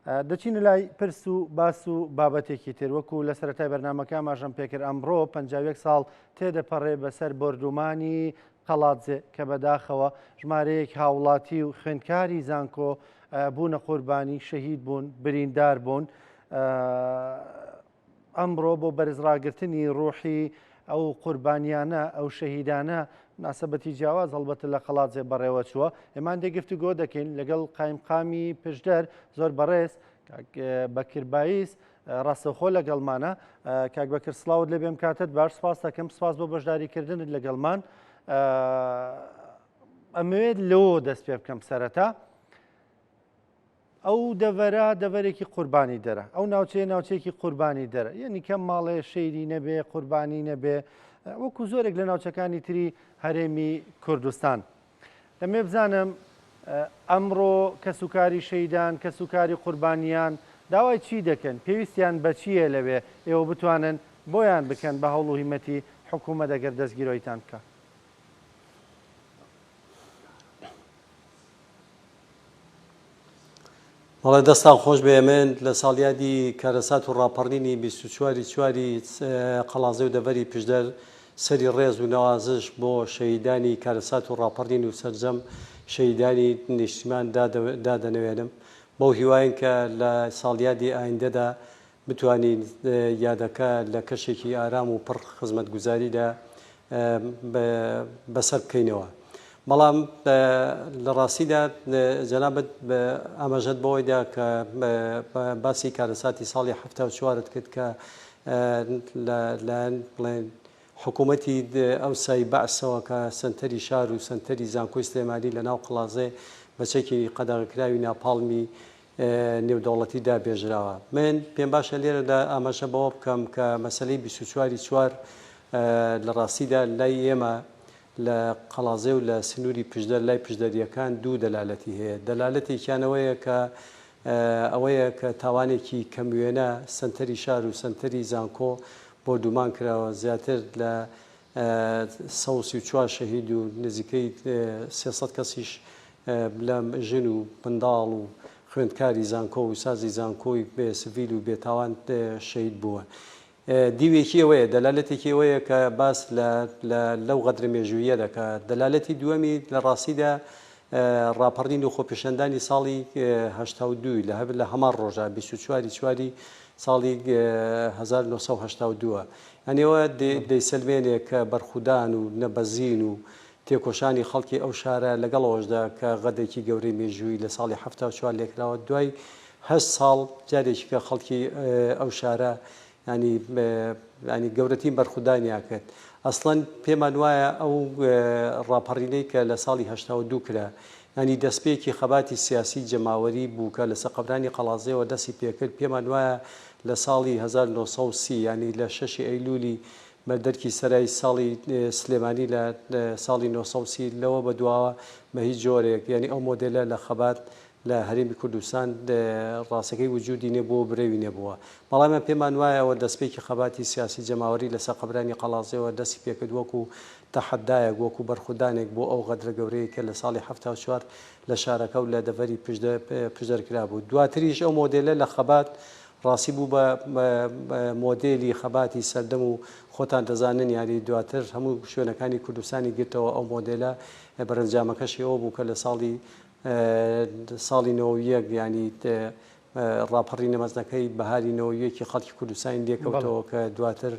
دەچینە لای پرس و باس و بابەتێکی تر. وەکو لە سەرەتای بەرنامەکە ئاماژەم پێکرد ئەمڕۆ 51 ساڵ تێدەپەڕێ بەسەر بۆردومانی قەڵادزێ کە بەداخەوە ژمارەیەک هاوڵاتی و خوێندکاری زانکۆ بوونە قوربانی، شەهید بوون، بریندار بوون. ئەمڕۆ بۆ بەرزڕاگرتنی ڕوحی ئەو قوربانیانە، ئەو شەهیدانە، موناسەبەتی جیاواز هەڵبەتە لە قەڵادزێ بەڕێوەچووە. ئێمە هەندێک گفتوگۆ دەکەین لەگەڵ قایمقامی پشدەر زۆر بەڕێز کاک بەکر بایز ڕاستەوخۆ لەگەڵمانە. کاک بەکر سڵاوت لێ بێم، کاتت باش، سپاس دەکەم، سپاس بۆ بەشداریکردنت لەگەڵمان. ئەمەوێت لەوە دەست پێ بکەم سەرەتا. ئەو دەڤەرە دەڤەرێکی قوربانی دەرە، ئەو ناوچەیە ناوچەیەکی قوربانی دەرە، یعنی کەم ماڵێ شەیری نەبێ قوربانی نەبێ وەکو زۆرێک لە ناوچەکانی تری هەرێمی کوردستان. دەمێ بزانم ئەمڕۆ کەسوکاری شەیدان، کەسوکاری قوربانیان داوای چی دەکەن، پێویستیان بە چییە لەوێ ئێوە بتوانن بۆیان بکەن بە هەوڵ و هیمەتی حکوومەت ئەگەر دەستگیرۆیتان بکا؟ بەڵێ دەستان خۆش بێ من لە ساڵیادی کارەسات و ڕاپەڕینی 24 ی چواری قەڵازێ و دەڤەری پشدەر سەری ڕێز و نەوازش بۆ شەهیدانی کارەسات و ڕاپەڕین و سەرجەم شەهیدانی نیشتیمان دادەنەوێنم بەو هیواین کە لە ساڵیادی ئایندەدا بتوانین یادەکە لە کەشێکی ئارام و پڕ خزمەتگوزاریدا بەسەر بکەینەوە. بەڵام لە ڕاستیدا جەنابت ئاماژەت بەوەی دا کە باسی کارەساتی ساڵی 74ت کرد کە لە لایەن بڵێن حکوومەتی ئەوسای بەعسەوە کە سەنتەری شار و سەنتەری زانکۆی سلێمانی لە ناو قڵازێ بە چەکی قەدەغەکراوی ناپاڵمی نێودەوڵەتیدا بێژراوە. من پێم باشە لێرەدا ئاماژە بەوە بکەم کە مەسەلەی 24 ی چوار لە ڕاستیدا لای ئێمە لە قەڵازێ و لە سنووری پشدەر لای پشدەرییەکان دوو دەلالەتی هەیە. دەلالەتێکیان ئەوەیە کە ئەوەیە کە تاوانێکی کەم وێنە سەنتەری شار و سەنتەری زانکۆ بۆردومان کراوە زیاتر لە 134 شەهید و نزیکەی 300 کەسیش لە ژن و منداڵ و خوێندکاری زانکۆ و سازی زانکۆی سڤیل و بێتاوان شەهید بووە. دیوێکی ئەوەیە، دەلالەتێکی ئەوەیە کە باس لە لە لەو غەدرە مێژووییە دەکات. دەلالەتی دووەمی لە ڕاستیدا ڕاپەڕین و خۆپیشاندانی ساڵی 82 لە لە هەمان ڕۆژە 24 ی چواری ساڵی 1982 یانی ئەوە دەیسەلمێنێ کە بەرخودان و نەبەزین و تێکۆشانی خەڵکی ئەو شارە لەگەڵ ئەوەشدا کە غەدرێکی گەورەی مێژوویی لە ساڵی 74 لێکراوە دوای هەشت ساڵ جارێکی کە خەڵکی ئەو شارە یانی یانی گەورەترین بەرخودانیان کرد. ئەسڵەن پێمان وایە ئەو ڕاپەڕینەی کە لە ساڵی 82 کرا یانی دەستپێکی خەباتی سیاسی جەماوەری بوو کە لە سەقەبرانی قەڵازێوە دەستی پێکرد پێمان وایە لە ساڵی 1930 یانی لە شەشی ئەیلولی بەردەرکی سەرای ساڵی سلێمانی لە ساڵی 930 لەوە بەدواوە بە هیچ جۆرێک یانی ئەو مۆدێلە لە خەبات لە هەرێمی کوردستان ڕاستەکەی وجودی نەبووە و برەوی نەبووە. بەڵام ئێمە پێمان وایە ئەوە دەستپێکی خەباتی سیاسی جەماوەری لە سەقەبرانی قەڵازێوە دەستی پێکرد وەکو تەحەدایەک، وەکو بەرخودانێک بۆ ئەو غەدرە گەورەیەی کە لە ساڵی 74 لە شارەکە و لە دەڤەری پشدەر کرابوو. دواتریش ئەو مۆدێلە لە خەبات ڕاستی بوو بە مۆدێلی خەباتی سەردەم و خۆتان دەزانن یانی دواتر هەموو شوێنەکانی کوردستانی گرتەوە ئەو مۆدێلە بەرەنجامەکەشی ئەوە بوو کە لە ساڵی ساڵی 91 یانی ڕاپەڕینە مەزنەکەی بەهاری 91ی خەڵکی کوردستانی لێکەوتەوە کە دواتر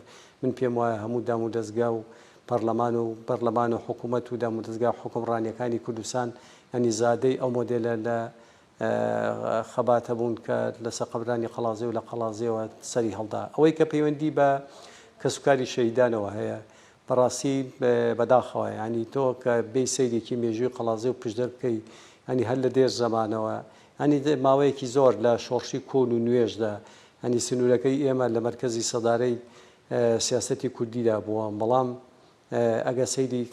من پێم وایە هەموو دام و دەزگا و پەرلەمان و پەرلەمان و حکوومەت و دام و دەزگا حوکمڕانیەکانی کوردستان ینی زادەی ئەو مۆدێلە لە خەباتە بوون کە لە سەقەبرانی قەڵازێ و لە قەڵازێوە سەری هەڵدا. ئەوەی کە پەیوەندی بە کەسوکاری شەهیدانەوە هەیە بەڕاستی بەداخەوە یانی تۆ کە بێی سەیرێکی مێژووی قەڵازێ و پشدەر بکەی یانی هەر لە دێر زەمانەوە یانی ماوەیەکی زۆر لە شۆڕشی کۆن و نوێشدا یانی سنوورەکەی ئێمە لە مەرکەزی سەدارەی سیاسەتی کوردیدا بووە بەڵام ئەگە سەیری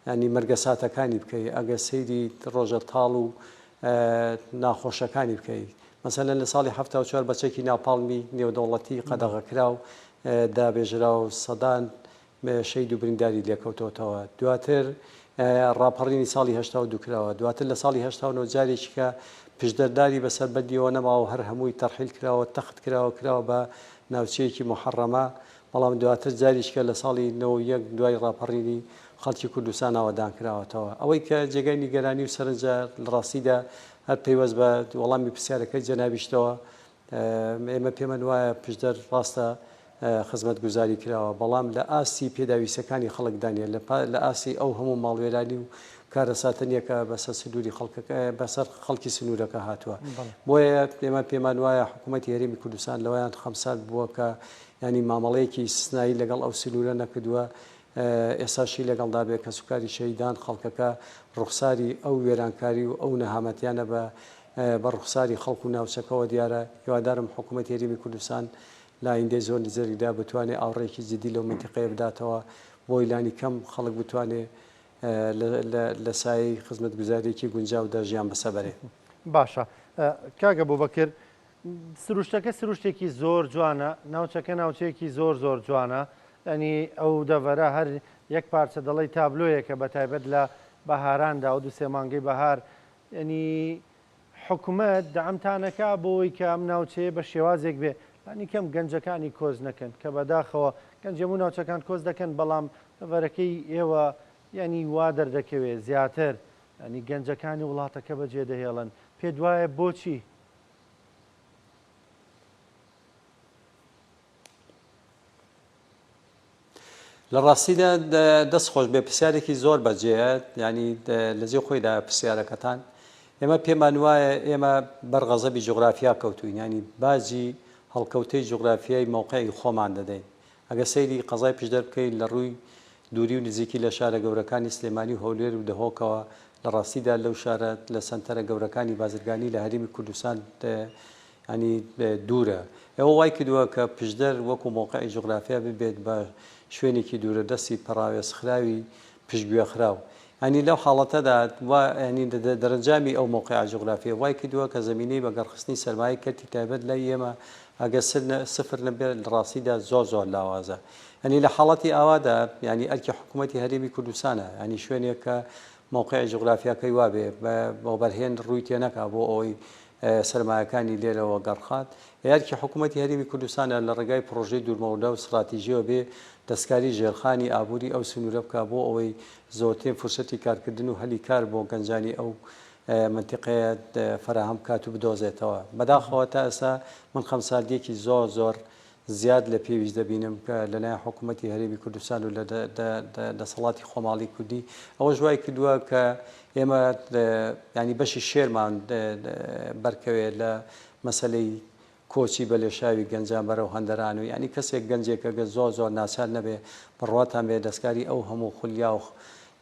یانی مەرگەساتەکانی بکەی ئەگە سەیری ڕۆژە تاڵ و ناخۆشەکانی بکەی مەسەلەن لە ساڵی 74 بە چەکی ناپاڵمی نێودەوڵەتی قەدەغەکراو دابێژرا و سەدان شەهید و برینداری لێکەوتۆتەوە. دواتر ڕاپەڕینی ساڵی 82 کراوە، دواتر لە ساڵی 89 جارێکی کە پشدەر داری بەسەر بەندیەوە نەماوە هەر هەمووی تەرحیل کراوە تەخت کراوە کراوە بە ناوچەیەکی موحەڕەمە، بەڵام دواتر جاریش کە لە ساڵی 91 دوای ڕاپەڕینی خەڵکی کوردستان ئاوەدان کراوەتەوە. ئەوەی کە جێگای نیگەرانی و سەرنجە لە ڕاستیدا هەر پەیوەست بە وەڵامی پرسیارەکەی جەنابیشتەوە ئێمە پێمان وایە پشدەر ڕاستە خزمەتگوزاری کراوە، بەڵام لە ئاستی پێداویستیەکانی خەڵکدا نیە، لە ئاستی ئەو هەموو ماڵوێرانی و کارەساتە نیە کە بەسەر سنووری خەڵکەکە بەسەر خەڵکی سنوورەکە هاتووە. بۆیە ئێمە پێمان وایە حکوومەتی هەرێمی کوردستان لەوەیان خەمسارد بووە کە یانی مامەڵەیەکی ئیستسنایی لەگەڵ ئەو سنوورە نەکردووە، ئێستاشی لەگەڵدا بێ کەسوکاری شەهیدان خەڵکەکە ڕوخساری ئەو وێرانکاری و ئەو نەهامەتیانە بە بە ڕوخساری خەڵک و ناوچەکەوە دیارە، هیوادارم حکوومەتی هەرێمی کوردستان لە ئایندەی زۆر نزیکدا بتوانێ ئاوڕێکی جدی لەو مەنتیقەیە بداتەوە بۆی لانی کەم خەڵک بتوانێ لە سایەی خزمەتگوزارییەکی گونجاودا ژیان بەسەر بەرێ. باشە کاک ئەبوبەکر، سروشتەکە سروشتێکی زۆر جوانە، ناوچەکە ناوچەیەکی زۆر زۆر جوانە، یانی ئەو دەڤەرە هەر یەک پارچە دەڵێی تابلۆیەکە بەتایبەت لە بەهاراندا ئەو دوو سێ مانگەی بەهار یانی حکومەت دەعمتانەکا بۆوەی کە ئەم ناوچەیە بە شێوازێک بێ لانی کەم گەنجەکانی کۆچ نەکەن کە بەداخەوە گەنجی هەموو ناوچەکان کۆچ دەکەن بەڵام دەڤەرەکەی ئێوە یانی وا دەردەکەوێ زیاتر یانی گەنجەکانی وڵاتەکە بەجێ دەهێڵن پێت وایە بۆچی؟ لە ڕاستیدا دەست خۆش بێ پرسیارێکی زۆر بەجێیە یانی لە جێ خۆیدا پرسیارەکەتان ئێمە پێمان وایە ئێمە بەر غەزەبی جوگرافیا کەوتوین ینی باجی هەڵکەوتەی جوگرافیای مەوقعی خۆمان دەدەین ئەگە سەیری قەزای پشدەر بکەین لە ڕووی دووری و نزیکی لە شارە گەورەکانی سلێمانی و هەولێر و دهۆکەوە لە ڕاستیدا لەو شارە لە سەنتەرە گەورەکانی بازرگانی لە هەرێمی کوردستان یانی دوورە. ئەوە وای کردووە کە پشدەر وەکو مەوقعی جوغرافیا ببێت بە شوێنێکی دوورەدەستی پەڕاوێزخراوی پشتگوێخراو. یانی لەو حاڵەتەدا وا یانی دەرەنجامی ئەو مەوقعە جوغرافییە وای کردووە کە زەمینەی بەگەڕخستنی سەرمایەی کەرتی تایبەت لای ئێمە ئەگەر سفر نەبێت لە ڕاستیدا زۆر زۆر لاوازە. یانی لە حاڵەتی ئاوادا یانی ئەرکی حکوومەتی هەرێمی کوردستانە یانی شوێنێک کە مەوقعی جوغرافیاکەی وابێ بە وەبەرهێن ڕووی تێنەکا بۆ ئەوەی سەرمایەکانی لێرەوە گەڕخات. ئەرکی حکوومەتی هەرێمی کوردستانە لە ڕێگای پڕۆژەی دوورمەودا و ستڕاتیژییەوە بێ دەستکاری ژێرخانی ئابووری ئەو سنوورە بکا بۆ ئەوەی زۆرترین فرسەتی کارکردن و هەلی کار بۆ گەنجانی ئەو مەنتیقەیە فەراهەم بکات و بدۆزێتەوە. بەداخەوە تا ئێستا من خەمساردییەکی زۆر زۆر زیاد لە پێویست دەبینم کە لەلایەن حکوومەتی هەرێمی کوردستان و لە دەسەڵاتی خۆماڵی کوردی ئەوەش وای کردووە کە ئێمە ینی بەشی شێرمان بەرکەوێت لە مەسلەی کۆچی بە لێشاوی گەنجان بەرەو هەندەران و ینی کەسێک گەنجێکە گە زۆر زۆر ناچار نەبێ بڕواتان بێ دەستکاری ئەو هەموو خولیا و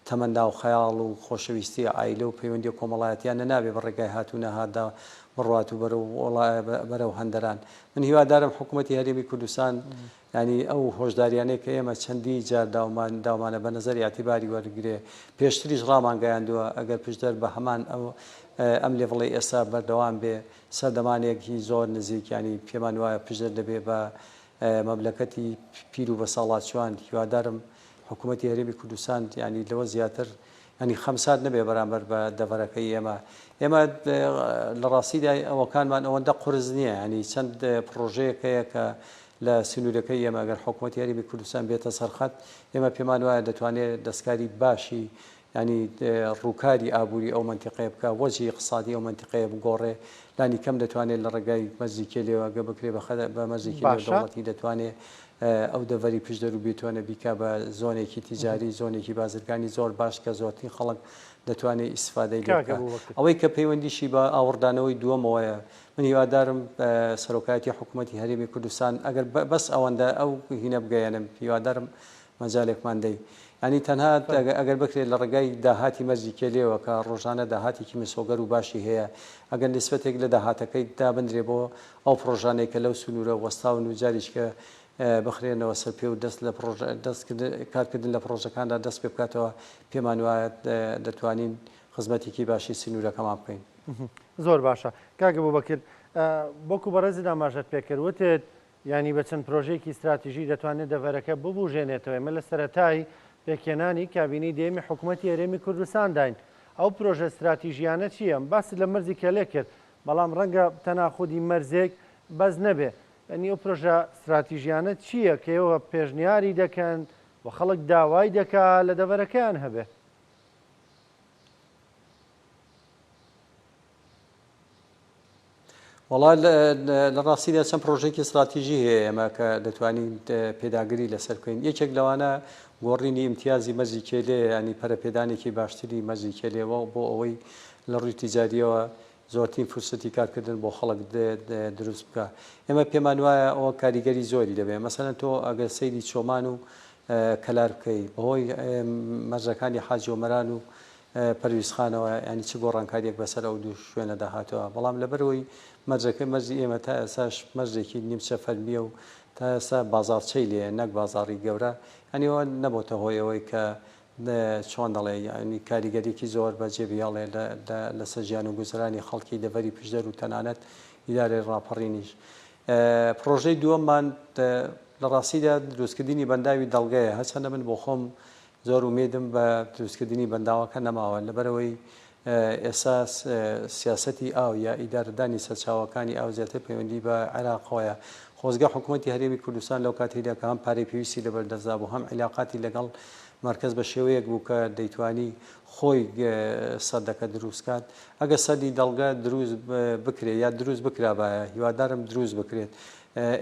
تەمەنا و خەیاڵ و خۆشەویستی عایلە و پەیوەندیە کۆمەڵایەتیانە نابێ بە ڕێگای هات و نەهاتدا بڕوات و بەرەو بەرەو هەندەران. من هیوادارم حکوومەتی هەرێمی کوردستان یانی ئەو هۆشداریانەی کە ئێمە چەندین جار داومان داومانە بە نەزەری ئیعتیباری وەرگرێ پێشتریش ڕامانگەیاندووە ئەگەر پشدەر بە هەمان ئەو ئەم لێڤڵەی ئێستا بەردەوام بێ سەردەمانێکی زۆر نزیک یانی پێمان وایە پشدەر دەبێ بە مەملەکەتی پیر و بەساڵاچوان هیوادارم حکوومەتی هەرێمی کوردستان یانی لەوە زیاتر یانی خەمسارد نەبێ بەرامبەر بە دەڤەرەکەی ئێمە ئێمە لە ڕاستیدا ئەوەکانمان ئەوەندە قورس نییە ینی چەند پڕۆژەیەک هەیە کە لە سنوورەکەی ئێمە ئەگەر حکوومەتی هەرێمی کوردستان بێتە سەرخەت ئێمە پێمان وایە دەتوانێت دەستکاری باشی ینی ڕووکاری ئابووری ئەو مەنتیقەیە بکە وەجی اقتصادی ئەو مەنتیقەیە بگۆڕێ لانی کەم دەتوانێت لە ڕێگای مەرزی کێلێوە گە بکرێ بە مەرزێکی نێودەوڵەتی دەتوانێت ئەو دەڤەری پشدەر و بیتوانێ بیکا بە زۆنێکی تیجاری زۆنێکی بازرگانی زۆر باش کە زۆرترین خەڵک دەتوانێ ئیسفادەی لێ بکا. ئەوەی کە پەیوەندیشی بە ئاوڕدانەوەی دووەمەوەیە من هیوادارم سەرۆکایەتی حکوومەتی هەرێمی کوردستان ئەگەر بەس ئەوەندە ئەو هینە بگەیەنم هیوادارم مەجالێکمان دەی یانی تەنها ئەگەر بکرێت لە ڕێگای داهاتی مەرزی کێلێوە کە ڕۆژانە داهاتێکی مسۆگەر و باشی هەیە ئەگەر نیسبەتێک لە داهاتەکەی دابندرێ بۆ ئەو پڕۆژانەی کە لەو سنوورە وەستاون و جاریشکە بخرێنەوە سەر پێ و دەست لە پڕۆژە دەست کارکردن لە پڕۆژەکاندا دەست پێ بکاتەوە پێمان وایە دەتوانین خزمەتێکی باشی سنوورەکەمان بکەین. زۆر باشە کاک ئەبوبەکر وەکو بەڕێزت ئاماژەت پێکرد وتت یانی بە چەند پرۆژەیەکی ستراتیژی دەتوانێت دەڤەرەکە ببوژێنێتەوە ئێمە لە سەرەتای پێکهێنانی کابینەی دەیەمی حکومەتی هەرێمی کوردستانداین. ئەو پرۆژە ستراتیژییانە چییە؟ باست لە مەرزی کەلێ کرد، بەڵام ڕەنگە تەنها خودی مەرزێک بەس نەبێ. یانی ئەو پرۆژە ستراتیژییانە چییە کە ئێوە پێشنیاری دەکەن و خەڵک داوای دەکا لە دەڤەرەکەیان هەبێ؟ وەڵا لە ڕاستیدا چەند پرۆژێکی استراتیژی هەیە ئێمە کە دەتوانین پێداگری لەسەر بکەین یەکێک لەوانە گۆڕینی ئیمتیازی مەرزی کێلێ ینی پەرەپێدانێکی باشتری مەرزی کێلێەوە بۆ ئەوەی لە ڕووی تیجاریەوە زۆرترین فرسەتی کارکردن بۆ خەڵک دروست بکە ئێمە پێمان وایە ئەوە کاریگەری زۆری دەبێت مەسەلەن تۆ ئەگەر سەیری چۆمان و کەلار بکەی بەهۆی مەرزەکانی حاجی ئۆمەران و پەرویزخانەوە یانی چ گۆڕانکاریەک بەسەر ئەو دوو شوێنەدا هاتووە بەڵام لەبەرئەوەی مەرزەکە مەرزی ئێمە تا ئێستاش مەرزێکی نیمچە فەرمیە و تا ئێستا بازاڕچەی لێیە نەک بازاڕی گەورە یانی ئەوە نەبۆتە هۆی ئەوەی کە چۆن دەڵێ یانی کاریگەریەکی زۆر بەجێ بهێڵێ لەسەر ژیان و گوزەرانی خەڵکی دەڤەری پشدەر و تەنانەت ئیدارەی ڕاپەڕینیش. پڕۆژەی دووەممان لە ڕاستیدا دروستکردنی بەنداوی دەڵگەیە هەرچەندە من بۆ خۆم زۆر ئومێدم بە دروستکردنی بەنداوەکە نەماوە، لەبەرئەوەی ئێستا سیاسەتی ئاو یا ئیدارەدانی سەرچاوەکانی ئاو زیاتر پەیوەندی بە عێراقەوەیە. خۆزگە حکومەتی هەرێمی کوردستان لەو کاتەیدا کە هەم پارەی پێویستی لەبەردەستدا بوو، هەم عیلاقاتی لەگەڵ مەرکەز بە شێوەیەک بوو کە دەیتوانی خۆی سەدەکە دروست کات. ئەگەر سەدی دەڵگە دروست بکرێت یا دروست بکرابایە، هیوادارم دروست بکرێت،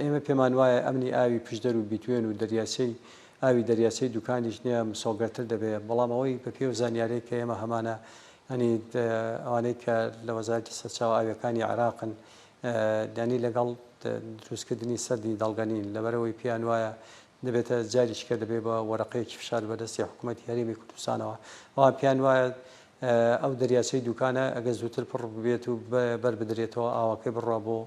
ئێمە پێمان وایە ئەمنی ئاوی پشدەر و بیتوێن و دەریاچەی ئاوی دەریاچەی دوکانیش نیە مسۆگەرتر دەبێ بەڵام ئەوەی بە پێی ئەو زانیارەی کە ئێمە هەمانە یانی ئەوانەی کە لە وەزارەتی سەرچاوە ئاویەکانی عێراقن یانی لەگەڵ دروستکردنی سەدی دەڵگە نین لەبەرئەوەی پێیان وایە دەبێتە جاریکی کە دەبێ بە وەرەقەیەکی فشار بەدەستی حکوومەتی هەرێمی کوردستانەوە ئەوان پێیان وایە ئەو دەریاچەی دوکانە ئەگەر زووتر پڕ ببێت و بەر بدرێتەوە ئاوەکەی بڕوا بۆ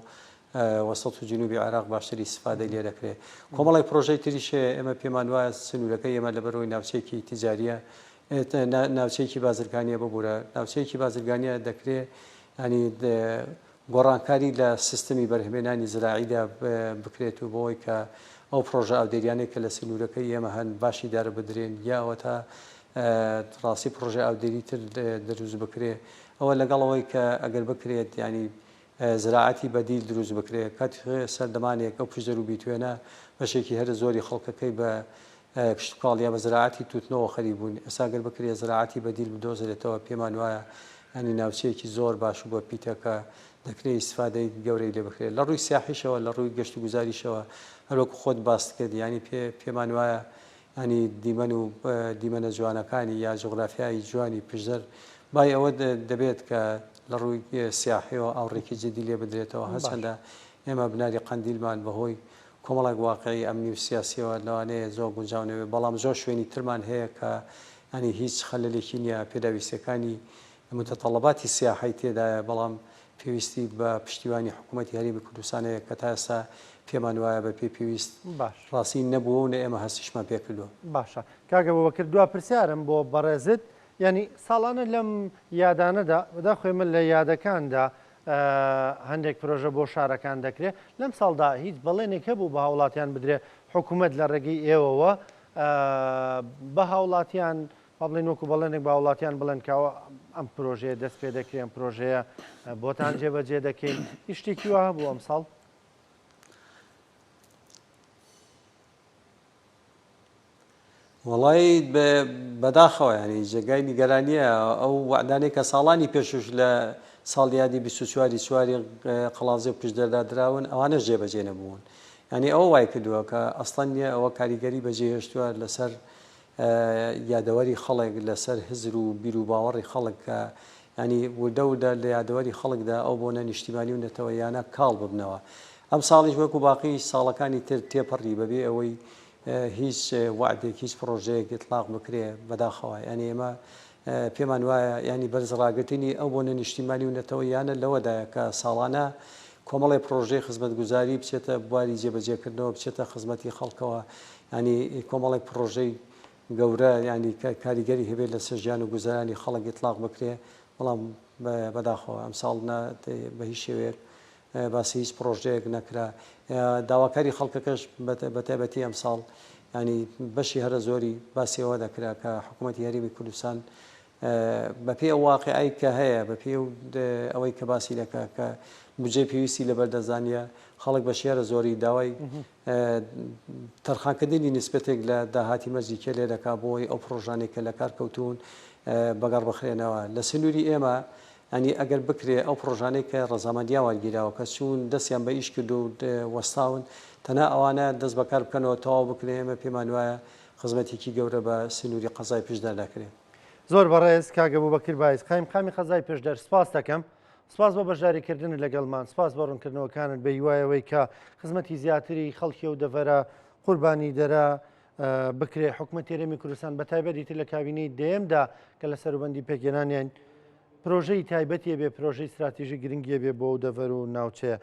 وەسەت و جنوبی عێراق باشتر ئیستفادەی لێ دەکرێت. کۆمەڵێک پرۆژەی تریش هەیە، ئێمە پێمان وایە سنوورەکەی ئێمە لەبەرئەوەی ناوچەیەکی تیجارییە، ناوچەیەکی بازرگانییە ببورە، ناوچەیەکی بازرگانییە دەکرێ یانی گۆڕانکاری لە سیستمی بەرهەمێنانی زراعیدا بکرێت و بۆی کە ئەو پرۆژە ئاودێریانەی کە لە سنوورەکەی ئێمە هەن باشی دارە بدرێن یا ئەوەتا ڕاستی پرۆژەی ئاودێری تر دروست بکرێ ئەوە لەگەڵ ئەوەی کە ئەگەر بکرێت یانی زراعەتی بەدیل دروست بکرێ کەت سەردەمانێک ئەو پشدەر و بیتوێنە بەشێکی هەرە زۆری خەڵکەکەی بە کشتوکاڵ یا بە زراعەتی توتنەوە خەریک بوون ئێستا گەر بکرێ زراعەتی بەدیل بدۆزرێتەوە پێمان وایە یانی ناوچەیەکی زۆر باش و بەپیتە کە دەکرێ ئیستفادەی گەورەی لێ بکرێت لە ڕووی سیاحیشەوە لە ڕووی گەشت و گوزاریشەوە هەروەکو خۆت باست کرد یانی پێ پێمان وایە یانی دیمەن و دیمەنە جوانەکانی یا جوغرافیای جوانی پشدەر بای ئەوە دەبێت کە لە ڕووی سیاحیەوە ئاوڕێکی جدی لێ بدرێتەوە هەرچەندە ئێمە بناری قەندیلمان بەهۆی کۆمەڵێک واقعی ئەمنی و سیاسیەوە لەوانەیە زۆر گونجاو نەبێت بەڵام زۆر شوێنی ترمان هەیە کە یانی هیچ خەلەلێکی نییە پێداویستیەکانی متطلباتی سیاحەی تێدایە بەڵام پێویستی بە پشتیوانی حکوومەتی هەرێمی کوردستان هەیە کە تا ئێستا پێمان وایە بە پێی پێویست باش. ڕاستی نەبووە و نە ئێمە هەستیشمان پێ کردووە. باشە کاک ئەبوبەکر دوا پرسیارم بۆ بەڕێزت یانی ساڵانە لەم یادانەدا بەداخۆی من لە یادەکاندا هەندێک پرۆژە بۆ شارەکان دەکرێت لەم ساڵدا هیچ بەڵێنێک هەبوو بە هاوڵاتیان بدرێ حکوومەت لە ڕێگەی ئێوەوە بە هاوڵاتیان با بڵێین وەکو بەڵێنێک بە هاوڵاتیان بڵێن کە ئەم پرۆژەیە دەست پێ دەکرێ ئەم پرۆژەیە بۆتان جێبەجێ دەکەین هیچ شتێکی وا هەبوو ئەمساڵ؟ وەڵای بەداخەوە ینی جێگای نیگەرانیە ئەو وعدانەی کە ساڵانی پێشوش لە ساڵیادی 24 چواری قەڵازێ و پشدەردا دراون ئەوانە جێبەجێ نەبوون ینی ئەوە وای کردووە کە ئەسڵەن نییە ئەوە کاریگەری بەجێهێشتووە لەسەر یادەوەری خەڵک، لەسەر هزر و بیروباوەڕی خەڵک کە یانی وردە وردە لە یادەوەری خەڵکدا ئەو بۆنە نیشتیمانی و نەتەوەییانە کاڵ ببنەوە. ئەمساڵیش وەکو باقی ساڵەکانی تر تێپەڕی بەبێ ئەوەی هیچ وەعدێک، هیچ پڕۆژەیەک ئیتڵاق بکرێ، بەداخەوە. یانی ئێمە پێمان وایە یانی بەرز ڕاگرتنی ئەو بۆنە نیشتیمانی و نەتەوەییانە لەوەدایە کە ساڵانە کۆمەڵێ پڕۆژەی خزمەتگوزاری بچێتە بواری جێبەجێکردنەوە، بچێتە خزمەتی خەڵکەوە، یانی کۆمەڵێک پڕۆژەی گەورە یانی کە کاریگەری هەبێت لەسەر ژیان و گوزەرانی خەڵک ئیتڵاق بکرێ، بەڵام بەداخەوە ئەمساڵ نە بە هیچ شێوەیەک باسی هیچ پڕۆژەیەک نەکرا. داواکاری خەڵکەکەش بە تایبەتی ئەمساڵ یانی بەشی هەرە زۆری باسی ئەوە دەکرا کە حکوومەتی هەرێمی کوردستان بەپێی ئەو واقیعەی کە هەیە، بەپێی ئەوەی کە باسی دەکا کە بودجەی پێویستی لەبەر دەستدا نییە، خەڵک بەشی هەرە زۆری داوای تەرخانکردنی نیسبەتێک لە داهاتی مەرجی کێلێ دەکا بۆ ئەوەی ئەو پڕۆژانەی کە لەکار کەوتوون بەگەڕ بخرێنەوە. لە سنووری ئێمە یانی ئەگەر بکرێ ئەو پڕۆژانەی کە ڕەزامەندییان وەرگیراوە کە چوون دەستیان بە ئیش کردووە و وەستاون، تەنها ئەوانە دەست بەکار بکەنەوە تەواو بکرێن، ئێمە پێمان وایە خزمەتێکی گەورە بە سنووری قەزای پشدەر دەکرێت. زۆر بەڕێز کاک ئەبوبەکر بایز قایمقامی قەزای پشدەر سپاست دەکەم. سپاس بۆ بەشداریکردنت لەگەڵمان، سپاس بۆ ڕوونکردنەوەکانت، بە هیوای ئەوەی کە خزمەتی زیاتری خەڵکی ئەو دەڤەرە قوربانیدەرە بکرێ. حکومەتی هەرێمی کوردستان بە تایبەت ئیتر لە کابینەی دەیەمدا کە لە سەروبەندی پێکهێنانیان پرۆژەی تایبەتیە بێ، پرۆژەی ستراتیژی گرنگیە بێ بۆ ئەو دەڤەر و ناوچەیە.